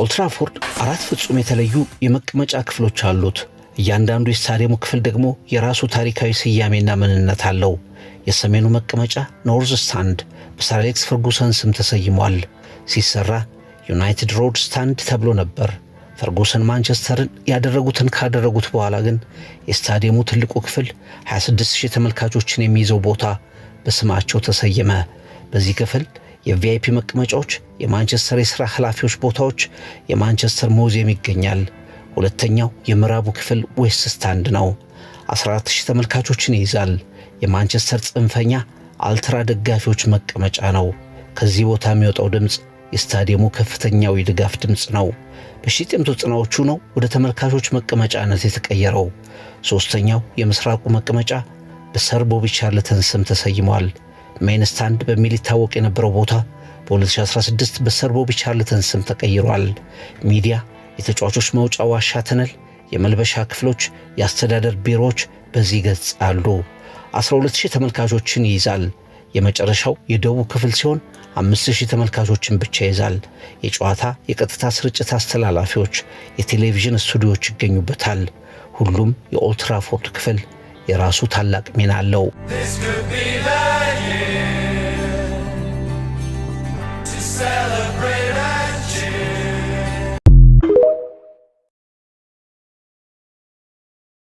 ኦልትራፎርድ አራት ፍጹም የተለዩ የመቀመጫ ክፍሎች አሉት። እያንዳንዱ የስታዲየሙ ክፍል ደግሞ የራሱ ታሪካዊ ስያሜና ምንነት አለው። የሰሜኑ መቀመጫ North Stand በሰር አሌክስ ፈርጉሰን ስም ተሰይሟል። ሲሰራ United Road Stand ተብሎ ነበር። ፈርጉሰን ማንቸስተርን ያደረጉትን ካደረጉት በኋላ ግን የስታዲየሙ ትልቁ ክፍል፣ 26,000 ተመልካቾችን የሚይዘው ቦታ በስማቸው ተሰየመ። በዚህ ክፍል የ VIP መቀመጫዎች፣ የማንቸስተር የሥራ ኃላፊዎች ቦታዎች፣ የማንቸስተር ሙዚየም ይገኛል። ሁለተኛው የምዕራቡ ክፍል West Stand ነው። 14,000 ተመልካቾችን ይይዛል። የማንቸስተር ጽንፈኛ ultra ደጋፊዎች መቀመጫ ነው። ከዚህ ቦታ የሚወጣው ድምፅ የስታዲየሙ ከፍተኛው የድጋፍ ድምፅ ነው። በ1990ዎቹ ነው ወደ ተመልካቾች መቀመጫነት የተቀየረው። ሦስተኛው የምስራቁ መቀመጫ በሰር ቦቢ ቻርልተን ስም ተሰይሟል። Main Stand በሚል ይታወቅ የነበረው ቦታ በ2016 በሰር ቦቢ ቻርልተን ስም ተቀይሯል። ሚዲያ፣ የተጫዋቾች መውጫ ዋሻ tunnel፣ የመልበሻ ክፍሎች፣ የአስተዳደር ቢሮዎች በዚህ ገጽ አሉ። 12,000 ተመልካቾችን ይይዛል። የመጨረሻው የደቡብ ክፍል ሲሆን 5000 ተመልካቾችን ብቻ ይይዛል። የጨዋታ የቀጥታ ስርጭት አስተላላፊዎች፣ የቴሌቪዥን ስቱዲዮዎች ይገኙበታል። ሁሉም የኦልትራፎርድ ክፍል የራሱ ታላቅ ሚና አለው። This could be the